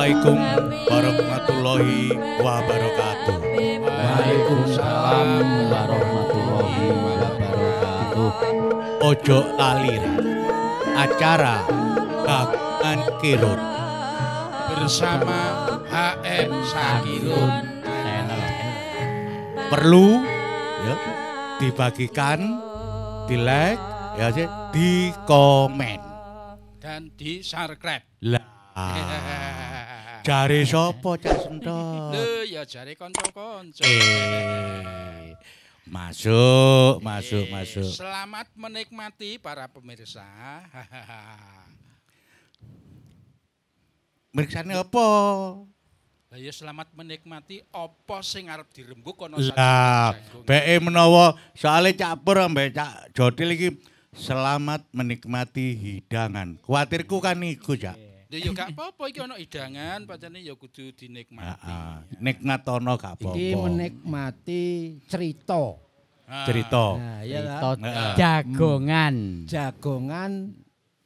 Assalamualaikum warahmatullahi wabarakatuh. Waalaikumsalam warahmatullahi wabarakatuh. Ojo lali acara Kagungan Kirun bersama HM Sakirun Channel. Perlu ya dibagikan, di like, ya sih, di komen dan di subscribe. Lah, jare sapa Cak Sentot? Lho ya jare kanca-kanca. Masuk, masuk, masuk. Selamat menikmati para pemirsa. Meriksane apa? Lah ya selamat menikmati apa sing arep dirembuk ana. Lah, beke menawa soale Cak Pur ambek Cak Jotil iki selamat menikmati hidangan. Kuatirku kan iku, Cak. Lha ya gak apa-apa iki ana hidangan, pancene ya kudu dinikmati. Heeh. Nikmatono gak apa-apa. Iki menikmati cerita. Cerita. Nah, iya Cerita jagongan. Jagongan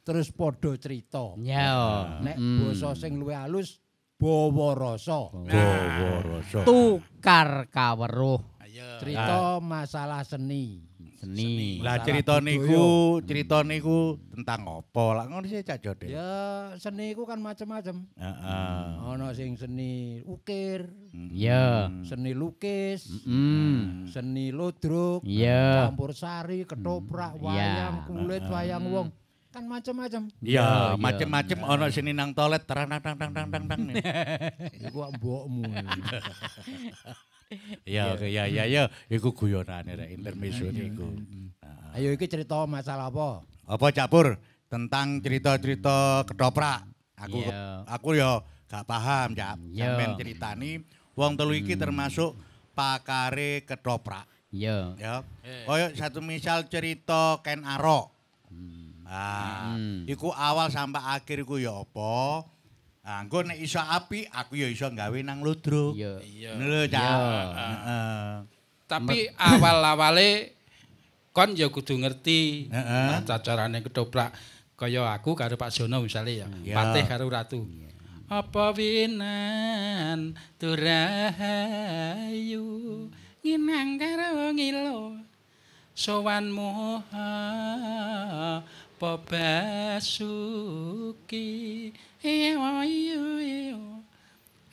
terus padha cerita. Ya. Nek basa sing luwih halus bawa rasa. Bawa rasa. Tukar kaweruh. Ayo. Cerita masalah seni. Seni. Lah cerita niku tentang apa? Lah ngono sih Cak Jodel. Ya seni iku kan macem-macem. Heeh. Ana sing seni ukir, Ya. seni lukis, seni ludruk, campur sari, ketoprak, wayang kulit, wayang wong. Kan macem-macem. Iya, macem-macem ana seni nang toilet terang tang tang tang tang tang. Iku mbokmu. Ya, oke, ya, ya, ya, iku guyonane rek intermezzo niku. Ayo iki cerita masalah apa? Apa Cak Pur? Tentang cerita-cerita ketoprak. Aku ya gak paham, Cak. Sampeyan critani wong telu iki termasuk pakare ketoprak. Iya. Ya. Kaya satu misal cerita Ken Arok. Ah, iku awal sampai akhir iku ya apa? Ah, engko nek iso apik, aku ya iso gawe nang ludruk. Iya. Ngono lho, Cak. Heeh. Tapi awal-awale kon ya kudu ngerti tata carane ketoprak. Kaya aku karo Pak Jono misale ya, patih karo ratu. Apa winan turahayu nginang karo ngilo sowanmu apa basuki iyo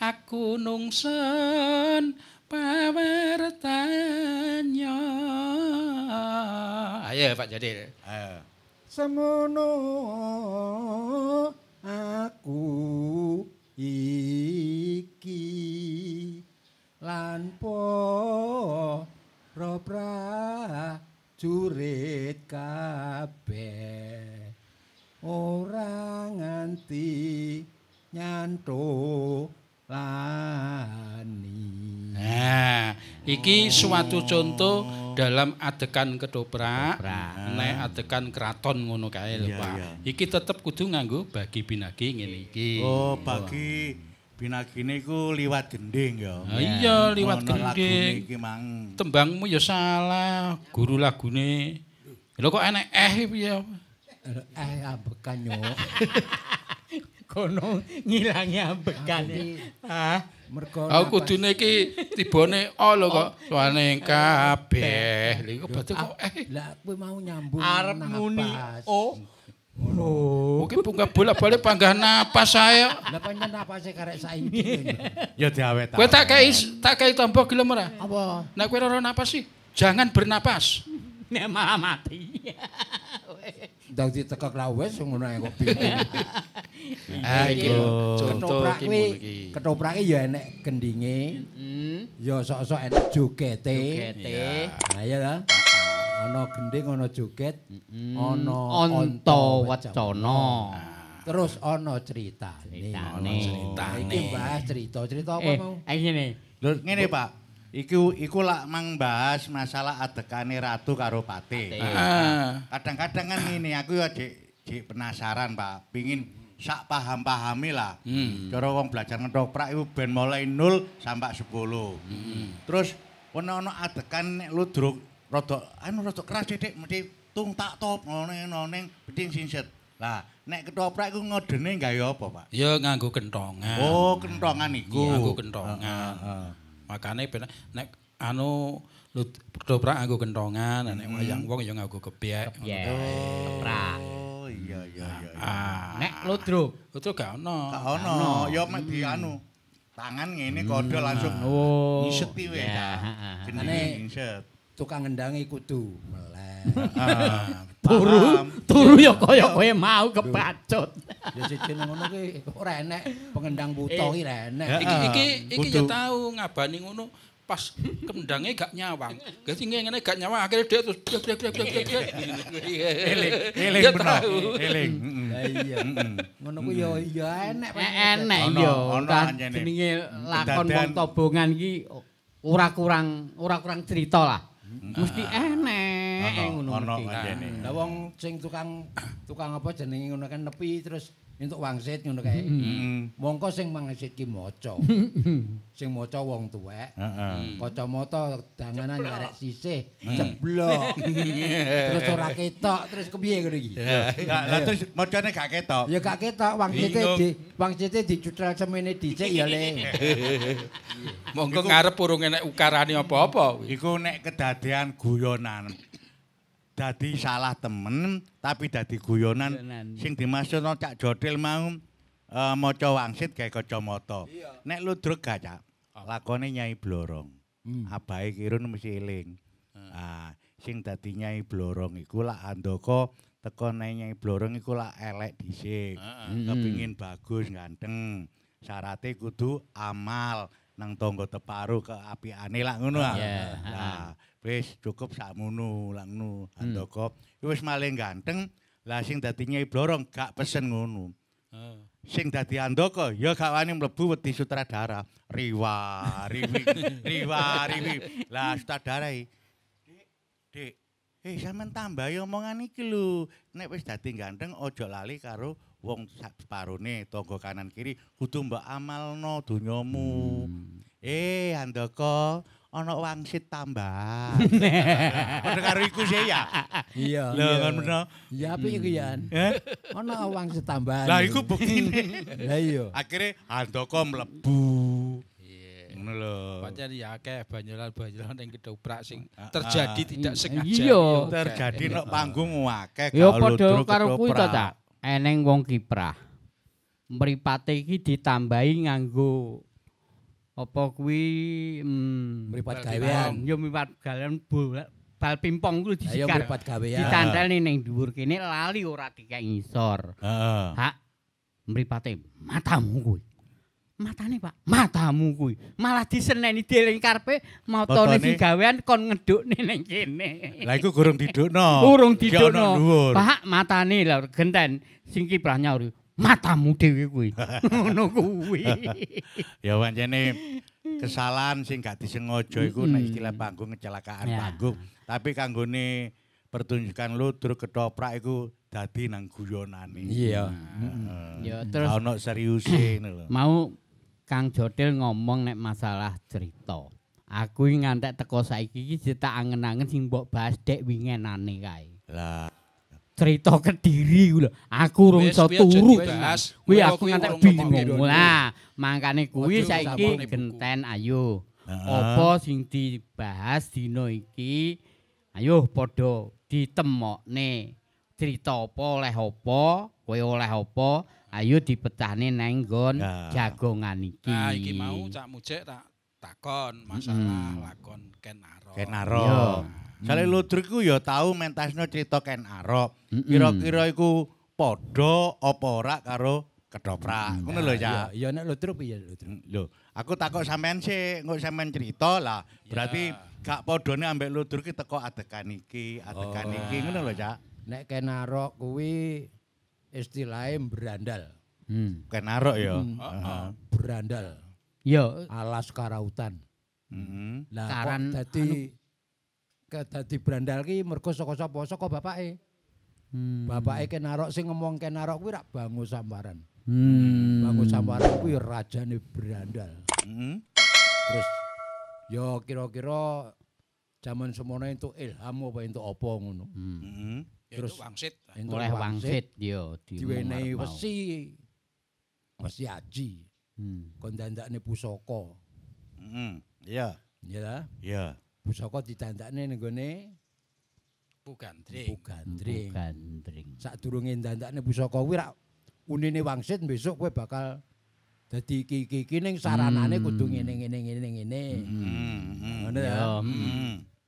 aku nungsun pawartanya. Ayo Pak Jadil. Ayo. Semono aku iki lan para prajurit kabeh ora nganti nyantuk lani. Nah, iki suatu contoh dalam adegan ketoprak, nek adegan keraton ngono kae lho, Pak. Iki tetep kudu nganggo bagi binagi ngene iki. Oh, bagi binagine iku liwat gending ya. Iya, liwat gending. Iki mang. Tembangmu ya salah, guru lagune. Lho kok enek piye? Ambekan yo. Kono ngilangi ambekane. Hah? Mergo aku kudune iki tibane o lho kok suwane kabeh. Lha iku berarti kok Lah kowe mau nyambung arep muni o. Mungkin bunga bolak-balik panggah napas saya. Lah pancen napase karek saiki. Ya diawet. Kowe tak kei tombo gelem ora? Apa? Nek kowe ora napas sih, jangan bernapas. Nek malah mati. Ndang ditekek lah wis ngono ae kok bingung. Ah iki lho, contoh iki ngono iki. Ketoprake ya enek gendinge. Ya sok-sok enek jogete. Jogete. Nah iya ta. Ana gending, ana joget, ana anta wacana. Terus ana critane. Ana critane. Iki bahas cerita. Cerita apa mau? Ngene. Lho ngene Pak. Iku lak mang bahas masalah adekane ratu karo patih. Kadang-kadang kan ngene aku ya dik penasaran Pak, pingin sak paham-pahami lah. Cara wong belajar ngetoprak iku ben mulai 0 sampai 10. Terus ono adegan nek ludruk rada anu rada keras sithik mesti tung tak top ngene neng beding sinset. Lah, nek ketoprak iku ngodene gawe apa, Pak? Ya nganggo kentongan. Oh, kentongan iku. Nganggo kentongan. Heeh. Makane ben nek anu ketoprak nganggo kentongan, nek wayang wong ya nganggo gebyek. Ketoprak. Oh, iya. Nek ludruk, ludruk gak ono. Gak ono, ya mek di anu. Tangan ngene kodho langsung ngiseti wae ta. Jenenge ngiset. Tukang ngendangi kudu melek. Turu ya kaya kowe mau kebacut. Ya siji ngono kuwi ora enek pengendang buta iki ora enek. Iki ya tau ngabani ngono pas kendange gak nyawang. Dadi ngene gak nyawang akhire dia terus blek. Eling bener. Eling. Lah iya. Ngono kuwi ya ya enek. Enek ya. Jenenge lakon wong tobongan iki ora kurang cerita lah. Mesti enek ngono mesti. Lah wong sing tukang apa jenenge ngono kan nepi terus entuk wangsit ngono kae. Mongko sing wangsit ki maca. Sing maca wong tuwek. Kacamata danganan karek sisih ceblok. Terus ora ketok terus kepiye ngono iki? Lah terus macane gak ketok. Ya gak ketok wangsite dicutrel semene dhisik ya Le. Mongko ngarep urung enek ukarane apa-apa. Iku nek kedadean guyonan. Dadi salah temen tapi dadi guyonan sing dimaksudno Cak Jothil mau maca wangsit gawe kacamata. Nek ludruk gak Cak, lakone Nyai Blorong. Abahe Kirun mesti eling. Ah, sing dadi Nyai Blorong iku lak andaka teko Nyai Blorong iku lak elek dhisik. Kepingin bagus ganteng. Syarate kudu amal nang tangga teparu keapiane lak ngono ah. Lah wis cukup sakmono lak ngono andaka wis maling ganteng. Lah sing dadi Nyai Blorong gak pesen ngono. Sing dadi andaka ya gak wani mlebu wedi sutradara. Riwa riwi riwa riwi. Lah sutradara iki, Dik, sampean tambahi omongan iki lho. Nek wis dadi ganteng aja lali karo wong separone tangga kanan kiri kudu mbok amalno donyamu. Andaka ana wangsit tambah. Padha karo iku sih ya. Iya. Lho ngono. Ya apik iku ya. Ana wangsit tambahan. Lah iku buktine. Lah iya. Akhire andaka mlebu. Iya. Ngono lho. Pancen ya akeh banyolan-banyolan ning ketoprak sing terjadi tidak sengaja. Iya, terjadi nek panggung akeh. Ya padha karo kuwi ta, Cak. Eneng wong kiprah. Mripate iki ditambahi nganggo apa kuwi mripat gawean. Ya mripat gawean bal pingpong kuwi disikat. Mripat gawean. Ditantelne ning dhuwur kene lali ora dikek ngisor. Heeh. Hak mripate matamu kuwi. Matane Pak, matamu kuwi. Malah diseneni dieling karepe matane sing gawean kon ngedukne ning kene. Lah iku gurung didukno. Urung didukno. Pak matane lho genten sing kiprah nyauri. Matamu dhewe kuwi. Ngono kuwi. Ya pancene kesalahan sing gak disengaja iku nek istilah panggung kecelakaan panggung. Tapi kanggone pertunjukan ludruk ketoprak iku dadi nang guyonane. Iya. Ya terus ono seriuse ngono lho. Mau Kang Jothil ngomong nek masalah cerita. Aku iki ngantek teko saiki iki tak angen-angen sing mbok bahas dek wingenane kae. Lah cerita Kediri ku lho. Aku urung iso turu. Kuwi aku ngantek bingung. Lah, mangkane kuwi saiki genten ayo. Apa sing dibahas dina iki? Ayo padha ditemokne. Cerita apa oleh apa, kowe oleh apa, ayo dipecahne nang nggon jagongan iki. Nah, iki mau Cak Mujek tak takon masalah lakon Ken Arok. Ken Arok. Sale ludruk iku ya tau mentasno cerita Ken Arok. Kira-kira iku padha apa ora karo ketoprak. Ngono lho, Cak. Ya nek ludruk piye ludruk? Lho, aku takok sampean sik, engko sampean cerita lah. Berarti gak padhane ambek ludruk iki teko adegan iki, adegan iki ngono lho, Cak. Nek Ken Arok kuwi istilahe brandal. Ken Arok ya. Brandal. Ya, alas karautan. Lah Karan kok dadi brandal ki mergo saka sapa? Saka bapake. Bapake Ken Arok sing ngomong Ken Arok kuwi rak Bango Sambaran. Bango Sambaran kuwi rajane brandal. Terus ya kira-kira jaman semono entuk ilham apa entuk apa ngono. Terus wangsit. Oleh wangsit ya diwenehi wesi. Wesi aji. Kon dandakne pusaka. Heeh. Iya. Iya ta? Iya. Pusaka didandakne ning gone Mpu Gandring. Mpu Gandring. Sadurunge ndandakne pusaka kuwi rak unine wangsit besok kowe bakal dadi iki-iki ning saranane kudu ngene ngene ngene ngene. Ngono ya.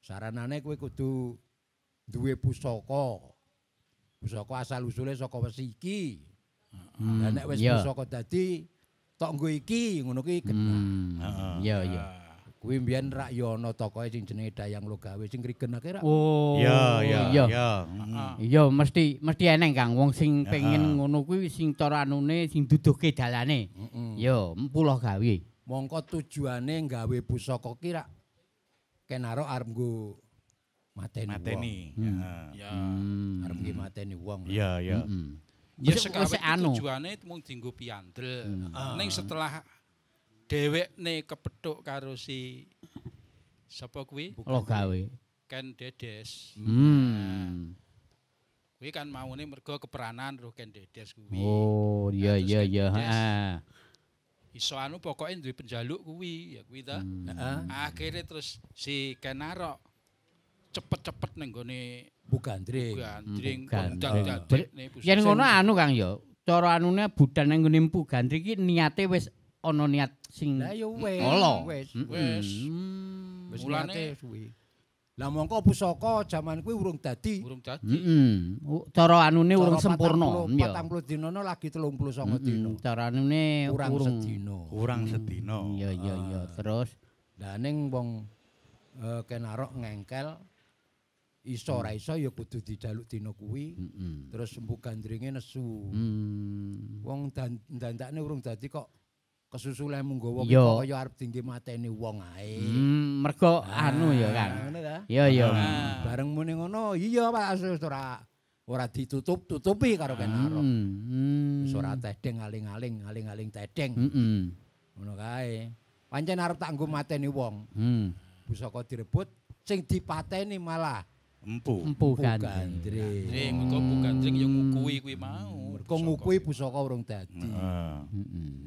Saranane kowe kudu duwe pusaka. Pusaka asal usule saka wesi iki. Lah nek wis pusaka dadi tok nggo iki ngono kuwi genah. Heeh. Iya iya. Kuwi mbiyen rak ya ana tokohe sing jenenge Dayang Logawe sing ngrigenake rak. Oh. Iya iya iya. Iya mesti eneng Kang wong sing pengen ngono kuwi sing cara anune sing duduhke dalane. Ya Mpu Logawe. Mongko tujuane gawe pusaka ki rak Ken Arok arep nggo mateni. Heeh. Ya. Arep nggo mateni wong. Iya iya. Ya sekawet tujuane mung dienggo piandel. Ning setelah dhewekne kepethuk karo si sapa kuwi? Logawe. Ken Dedes. Kuwi kan maune mergo keperanan roh Ken Dedes kuwi. Oh, iya iya iya, heeh. Iso anu pokoke duwe penjaluk kuwi, ya kuwi ta. Heeh. Akhire terus si Ken Arok cepet-cepet ning gone Mpu Gandring. Gandring. Yen ngono anu Kang ya, cara anune budal ning gone Mpu Gandring iki niate wis ana niat sing lah ya wis wis wis mulane suwi. Lah mongko pusaka jaman kuwi urung dadi. Urung dadi. Heeh. Cara anune urung sempurna. 40 dina lagi 39 dina. Cara anune urung sedina. Kurang sedina. Iya iya iya. Terus lah ning wong Ken Arok ngengkel iso ora iso ya kudu dijaluk dina kuwi. Terus Mpu Gandringe nesu. Wong dandakne urung dadi kok kesusu lemu nggawa kaya arep dingge mateni wong ae. Mergo anu ya Kang. Iya iya. Bareng muni ngono, iya Pak ora ditutup-tutupi karo Ken Arok. Wis ora tedeng aling-aling, aling-aling tedeng. Ngono kae. Pancen arep tak nggo mateni wong. Pusaka direbut, sing dipateni malah Empu Gandring. Mergo Mpu Gandring ya ngukuhi kuwi mau. Mergo ngukuhi pusaka urung dadi.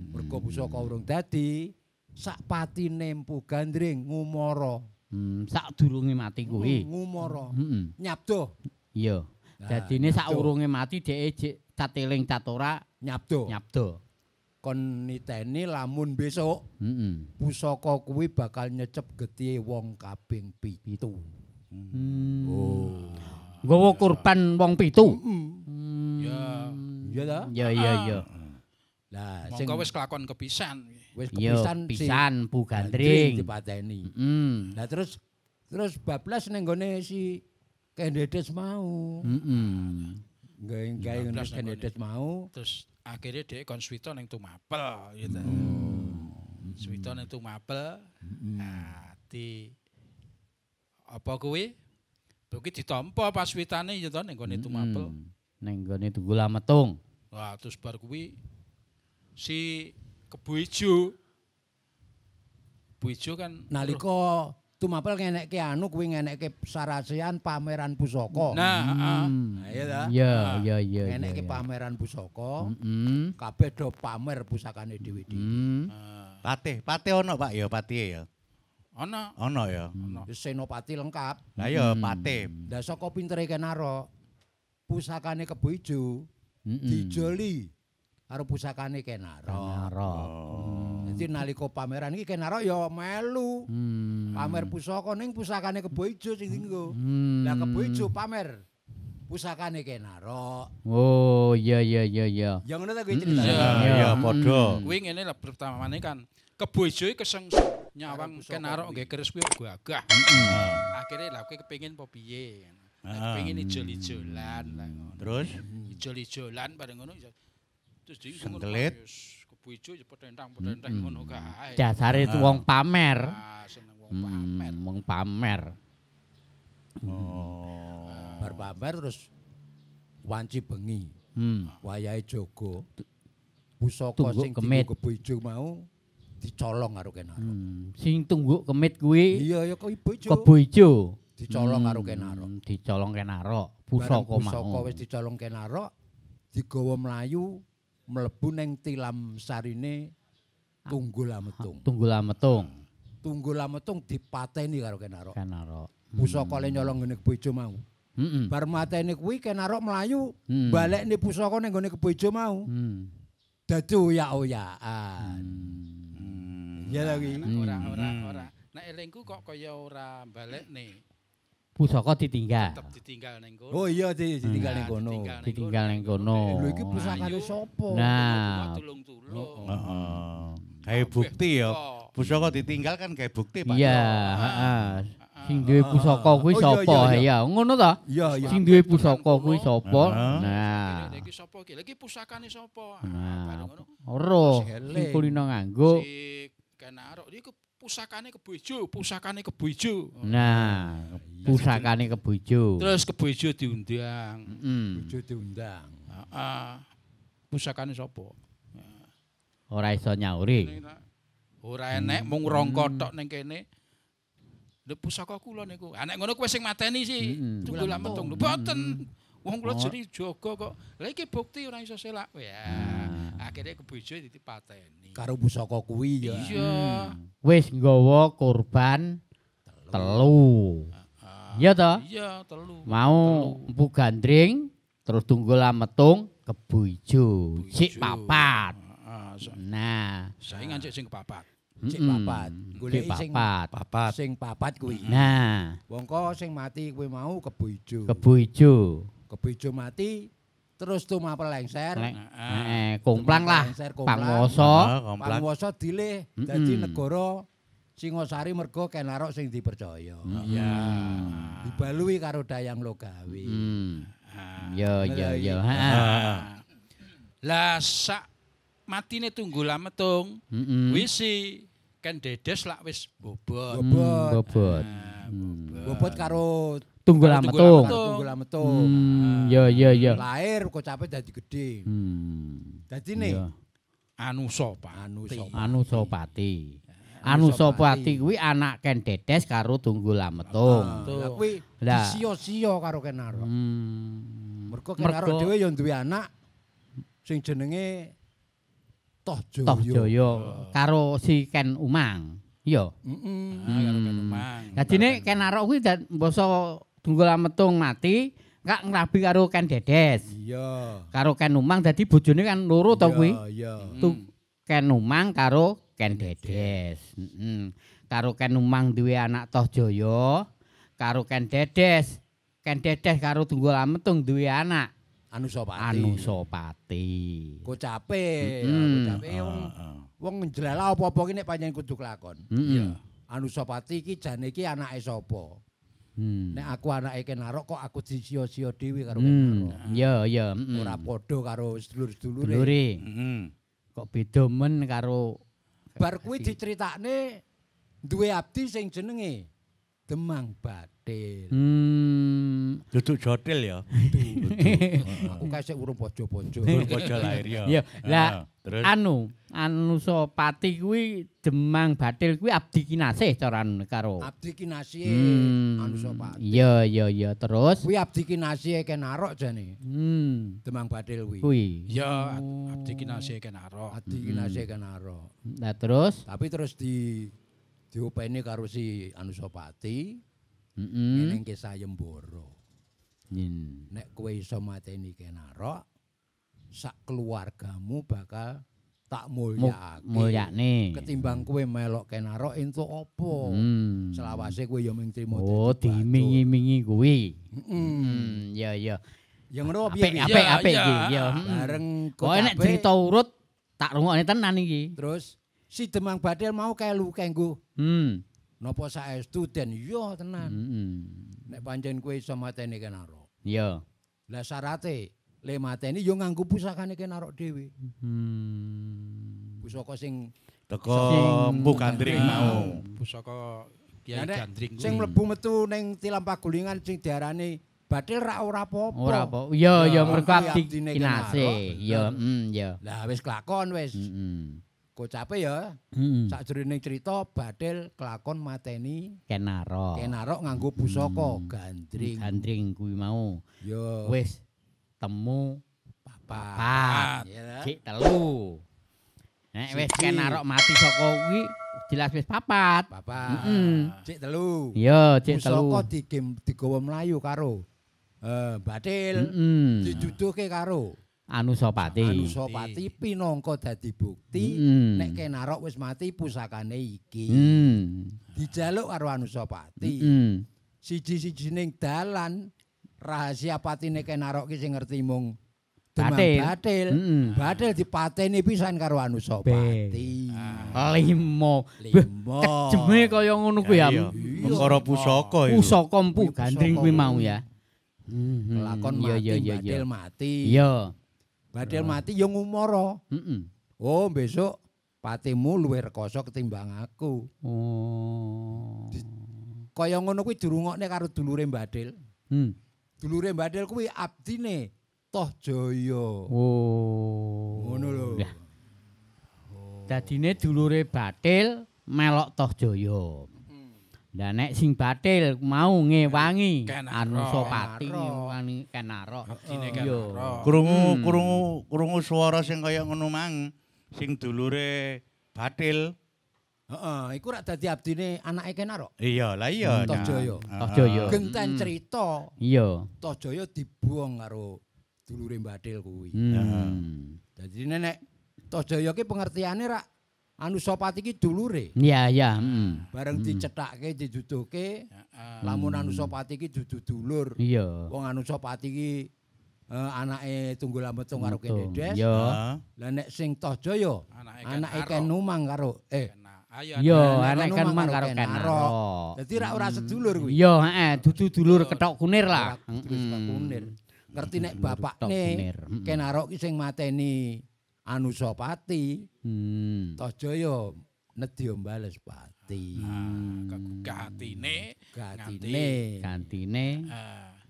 Mergo pusaka urung dadi, sak patine Mpu Gandring ngumara. Sadurunge mati kuwi. Ngumara. Nyabdo. Iya. Dadine saurunge mati dheke jek cateling catora nyabdo. Nyabdo. Kon niteni lamun besok pusaka kuwi bakal nyecep getihe wong kaping 7. Oh. Nggawa kurban wong 7. Ya. Iya ta? Ya iya iya. Lah sing mongko wis kelakon kepisan. Wis kepisan pisan Mpu Gandring dipateni. Lah terus bablas ning gone si Ken Dedes mau. Gawe ngene Ken Dedes mau. Terus akhirnya dhek kon swita ning Tumapel gitu. Swita ning Tumapel. Nah, di apa kuwi? Kuwi ditampa paswitane ya to ning gone Tumapel. Ning gone Tunggul Ametung. Wah, terus bar kuwi si Kebo Ijo. Kebo Ijo kan nalika Tumapel ngenekke anu kuwi ngenekke sarasean pameran pusaka. Nah, heeh. Iya ta? Iya, iya, iya. Ngenekke pameran pusaka. Kabeh do pamer pusakane dhewe-dhewe. Patih, patih ono Pak ya, patihe ya. Ana. Ana ya. Senopati lengkap. Lah ya patih. Lah saka pintere Ken Arok, pusakane Kebo Ijo dijoli karo pusakane Ken Arok. Dadi nalika pameran iki Ken Arok ya melu. Pamer pusaka ning pusakane Kebo Ijo sing dienggo. Lah Kebo Ijo pamer pusakane Ken Arok. Oh iya iya iya iya. Ya ngono ta kuwi critane. Iya padha. Kuwi ngene lah pertamane kan Kebo Ijo iki keseng nyawang Ken Arok nggih keris kuwi gagah. Akhire lah kowe kepengin apa piye? Kepengin ijol-ijolan lah ngono. Terus ijol-ijolan bareng ngono terus di sengkelit. Kebo Ijo ya petentang-petentang ngono kae. Dasare wong pamer. Seneng wong pamer. Wong pamer. Oh. Bar pamer terus wanci bengi. Wayahe jaga. Pusaka sing dienggo Kebo Ijo mau dicolong karo Ken Arok. Sing tungguk kemit kuwi. Iya ya Kebo Ijo. Kebo Ijo. Dicolong karo Ken Arok. Dicolong Ken Arok, pusaka mau. Pusaka wis dicolong Ken Arok, digawa mlayu mlebu ning tilam sarine Tunggul Ametung. Tunggul Ametung. Tunggul Ametung dipateni karo Ken Arok. Ken Arok. Pusaka le nyolong nggone Kebo Ijo mau. Bar mateni kuwi Ken Arok mlayu balekne pusaka ning nggone Kebo Ijo mau. Dadi oyak-oyakan. Iya ta kuwi. Ora. Nek elingku kok kaya ora balekne. Pusaka ditinggal. Tetep ditinggal ning kono. Oh iya ditinggal ning kono. Ditinggal ning kono. Lho iki pusakane sapa? Nah, tulung-tulung. Heeh. Gawe bukti ya. Pusaka ditinggal kan gawe bukti, Pak. Iya, heeh. Sing duwe pusaka kuwi sapa? Ya, ngono ta? Sing duwe pusaka kuwi sapa? Nah. Iki sapa iki? Lha iki pusakane sapa? Nah, ora sing kulino nganggo. Si Ken Arok iki pusakane Kebo Ijo, pusakane Kebo Ijo. Nah, pusakane Kebo Ijo. Terus Kebo Ijo diundang. Kebo Ijo diundang. Heeh. Pusakane sapa? Ora iso nyauri. Ora enek mung rongko tok ning kene. Lho pusaka kula niku. Ah nek ngono kowe sing mateni sih. Tunggul Ametung. Lho mboten. Wong kula jadi jaga kok. Lah iki bukti ora iso selak. Ya, akhirnya Kebo Ijo dipateni. Karo pusaka kuwi ya. Iya. Wis nggawa korban telu. Iya ta? Iya, telu. Mau Empu Gandring, terus Tunggul Ametung, Kebo Ijo. Sik papat. Nah, saiki ngancik sing papat. Sik papat. Goleki sing papat. Sing papat kuwi. Nah, wongko sing mati kuwi mau Kebo Ijo. Kebo Ijo. Kebo Ijo mati terus tumapel lengser. Heeh, komplang lah. Panguwasa, panguwasa dilih dadi negara Singosari mergo Ken Arok sing dipercaya. Iya. Dibalui karo Dayang Logawi. Ya ya ya. Heeh. Lah sak matine Tunggul Ametung, kuwi si Ken Dedes lak wis bobot. Bobot. Bobot karo Tunggul Ametung. Tunggul Ametung. Ya ya ya. Lahir kocape dadi gedhe. Dadine Anusapati. Anusapati. Anusapati kuwi anak Ken Dedes karo Tunggul Ametung. Lah kuwi disia-sia karo Ken Arok. Mergo Ken Arok dhewe ya duwe anak sing jenenge Toh Jaya karo si Ken Umang. Iya. Heeh. Karo Ken Umang. Dadine Ken Arok kuwi basa Tunggul Ametung mati, gak ngrabi karo Ken Dedes. Iya. Karo Ken Umang dadi bojone kan loro to kuwi. Iya. Ken Umang karo Ken Dedes. Karo Ken Umang duwe anak Toh Jaya, karo Ken Dedes. Ken Dedes karo Tunggul Ametung duwe anak Anusapati. Anusapati. Kocape, kocape wong njelala apa-apa ki nek pancen kudu kelakon. Iya. Anusapati iki jane iki anake sapa? Nek aku anake Ken Arok kok aku disia-sia dhewe karo Ken Arok. Iya, iya. Ora padha karo sedulur-sedulure. Dulure. Kok beda men karo bar kuwi diceritakne duwe abdi sing jenenge Demang Bathil. Duduk jotil ya. Aku kae sik urung pojo-pojo. Urung pojo lahir ya. Iya. Lah anu Anusapati kuwi Demang Bathil kuwi abdi kinasih cara karo. Abdi kinasih Anusapati. Iya iya iya terus kuwi abdi kinasih Ken Arok jane. Demang Bathil kuwi. Kuwi. Iya, abdi kinasih Ken Arok. Abdi kinasih Ken Arok. Lah terus tapi terus diopeni karo si Anusapati. Ning Sayembara. Nek kowe iso mateni Ken Arok, sak keluargamu bakal tak mulyakake. Mulyakne. Ketimbang kowe melok Ken Arok entuk apa? Selawase kowe ya mung trimo. Oh, dimingi-mingi kuwi. Ya ya. Ya ngono piye? Apik apik iki. Ya. Bareng kok nek cerita urut tak rungokne tenan iki. Terus si Demang Bathil mau kelu kenggo. Napa saestu den? Iya tenan. Nek pancen kowe iso mateni Ken Arok. Iya. Lah syarate le mateni yo nganggo pusakane Ken Arok dhewe. Pusaka sing teko Empu Gandring mau. Pusaka Kiai Gandring kuwi. Sing mlebu metu ning tilam pagulingan sing diarani Bathil rak ora apa-apa. Ora apa. Iya ya mergo abdi kinasih. Iya, iya. Lah wis kelakon wis. Kocape ya sakjroning cerita Bathil kelakon mateni Ken Arok. Ken Arok nganggo pusaka gandring. Gandring kuwi mau. Ya. Wis temu papat. Cik telu. Nek wis Ken Arok mati saka kuwi jelas wis papat. Papat. Cik telu. Iya, cik telu. Pusaka digawa mlayu karo Bathil. Dijuduhke karo Anusapati. Anusapati pinangka dadi bukti nek Ken Arok wis mati pusakane iki. Dijaluk karo Anusapati. Siji-sijining dalan rahasia patine Ken Arok ki sing ngerti mung Demang Bathil. Bathil dipateni pisan karo Anusapati. Limo. Kejeme kaya ngono kuwi ya. Perkara pusaka iku. Pusaka Empu Gandring kuwi mau ya. Lakon mati Bathil mati. Iya. Bathil mati ya ngumara. Oh, besok patimu luwih rekoso ketimbang aku. Oh. Kaya ngono kuwi dirungokne karo dulure Bathil. Dulure Bathil kuwi abdine Tohjaya. Oh. Ngono lho. Dadine dulure Bathil melok Tohjaya. Lah nek sing Bathil mau ngewangi Anusapati ngewangi Ken Arok. Abdine Ken Arok. Krungu swara sing kaya ngono mang, sing dulure Bathil. Heeh, iku rak dadi abdine anake Ken Arok. Iya, lah iya. Tohjaya. Tohjaya. Genten cerita. Iya. Tohjaya dibuang karo dulure Bathil kuwi. Dadi nek Tohjaya ki pengertiane rak Anusapati ki dulure. Iya, iya, Bareng dicethake, diduduhke, lamun Anusapati ki dudu dulur. Iya. Wong Anusapati ki anake Tunggul Ametung karo Ken Dedes. Iya. Lah nek sing Tohjaya anake Ken Umang karo iya, anake Ken Umang karo Ken Arok. Dadi rak ora sedulur kuwi. Iya, heeh, dudu dulur kethok kunir lah. Dulur kethok kunir. Ngerti nek bapakne Ken Arok ki sing mateni Anusapati, Tohjaya nedya bales pati. Kegugah atine, gantine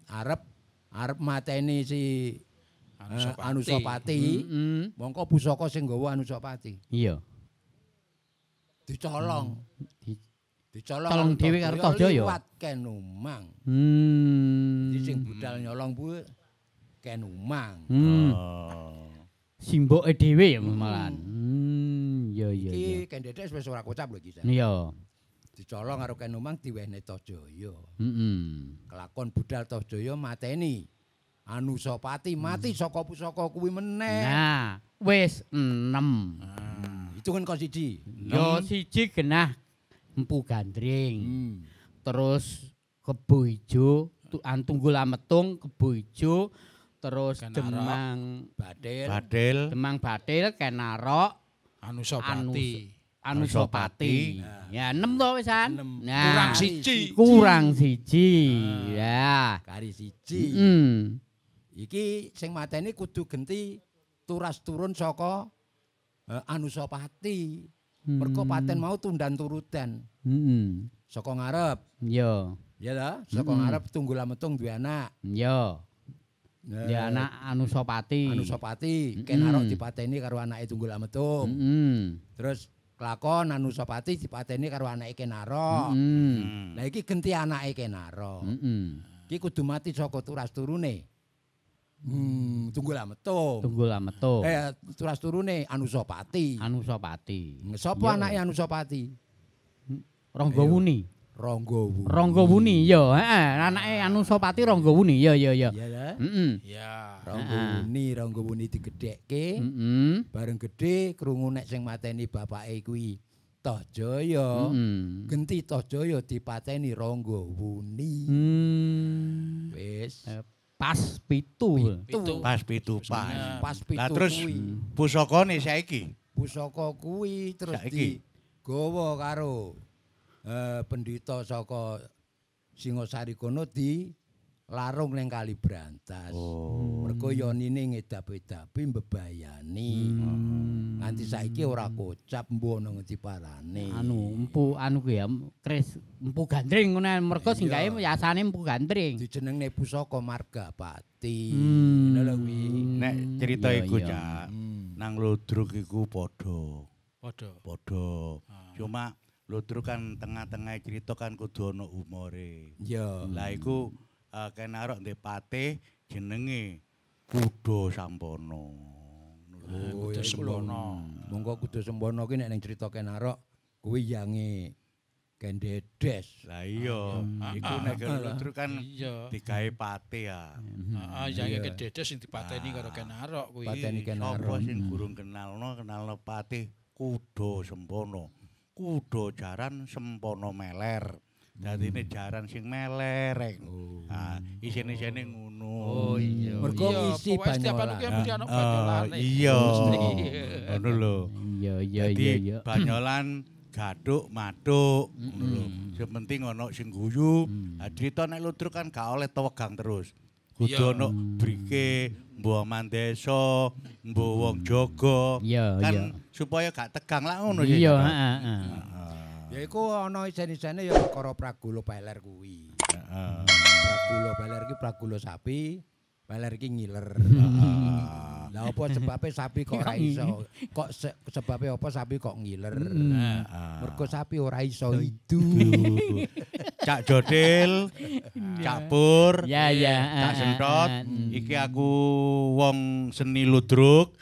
arep mateni si Anusapati. Mongko pusaka sing nggawa Anusapati. Iya. Dicolong. Dicolong colong dhewe karo Tohjaya. Liwat Ken Umang. Jadi sing budal nyolong kuwi Ken Umang. Simboke dhewe ya malahan. Iya iya. Iki Ken Dedes wis ora kocap lho iki. Iya. Dicolong karo Ken Umang diwehne Tohjaya. Kelakon budal Tohjaya mateni Anusapati mati saka pusaka kuwi meneh. Nah, wis 6. Hitungan kok siji. Yo siji genah Empu Gandring. Terus Kebo Ijo, Tunggul Ametung, Kebo Ijo. Terus Demang Bathil, Demang Bathil, Ken Arok, Anusapati. Anusapati. Ya 6 to wisan. Nah, kurang siji. Kurang siji. Ya, kari siji. Iki sing mateni kudu genti turas turun saka Anusapati. Mergo paten mau tundan turudan. Saka ngarep. Iya. Ya ta, saka ngarep Tunggul Ametung duwe anak. Iya. Ya anak Anusapati. Anusapati, Ken Arok dipateni karo anake Tunggul Ametung. Terus kelakon Anusapati dipateni karo anake Ken Arok. Lah iki genti anake Ken Arok. Iki kudu mati saka turas turune. Tunggul Ametung. Tunggul Ametung. Turas turune Anusapati. Anusapati. Sapa anake Anusapati? Ranggawuni. Ranggawuni. Ranggawuni ya, heeh, anake Anusapati Ranggawuni. Ya ya ya. Iya. Heeh. Ya. Ranggawuni, Ranggawuni digedhekke. Heeh. Bareng gedhe krungu nek sing mateni bapake kuwi Tohjaya. Genti Tohjaya dipateni Ranggawuni. Wis. Pas 7. Pas 7 pas. Pas 7. Lah terus pusakane saiki. Pusaka kuwi terus digawa karo pendhita saka Singasari kono di larung ning Kali Brantas. Mergo yonine ngedap-edapi mbebayani. Nganti saiki ora kocap mbuh ana ngendi parane. Anu empu anu ku ya Kris Empu Gandring ngono mergo sing gawe yasane Empu Gandring. Dijenengne pusaka Margapati. Ngono lho kuwi. Nek cerita iku Cak, nang Ludruk iku padha. Padha. Padha. Cuma ludruk kan tengah-tengah cerita kan kudu ana humore. Iya. Lah iku Ken Arok ndek patih jenenge Kuda Sampono. Oh, Kuda Sempono. Monggo Kuda Sempono ki nek ning cerita Ken Arok kuwi yange Ken Dedes. Lah iya, iku nek ludruk kan digawe patih ya. Heeh, yange Ken Dedes sing dipateni karo Ken Arok kuwi. Pateni Ken Sapa Arok. sing gurung kenalno patih Kuda Sempono. Kuda jaran Sempono meler. Dadine jaran sing melereng. Ah, isin-isine ngono. Oh iya. Mergo ngisi pokoke setiap anu banyolan. ki mesti ana banyolane. Iya. Ngono lho. Iya iya Dadi iya iya. banyolan gaduk matuk ngono lho. Sing penting ana sing guyu. Lah crita nek ludruk kan gak oleh tewegang terus. Kudu ana brike, mbuh mandesa, mbuh wong jaga. Kan supaya gak tegang lah ngono sih. Iya, heeh. Ya iku ana isen-isene ya perkara Pragula Peler kuwi. Heeh. Pragula Peler ki pragula sapi, peler ki ngiler. Lah apa sebabe sapi kok ora iso? Kok sebabe apa sapi kok ngiler? Mergo sapi ora iso idu. Cak Jodil, Cak Pur, Cak Sentot, iki aku wong seni ludruk,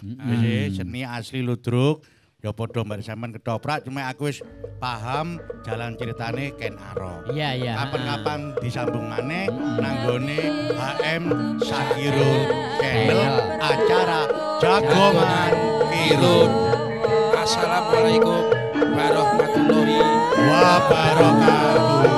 seni asli ludruk. Ya padha mbak sampean ketoprak, cuma aku wis paham jalan ceritane Ken Arok. Iya, iya. Kapan-kapan disambung maneh nanggone HM Sakirun Channel acara Jagongan Kirun. Assalamualaikum warahmatullahi wabarakatuh.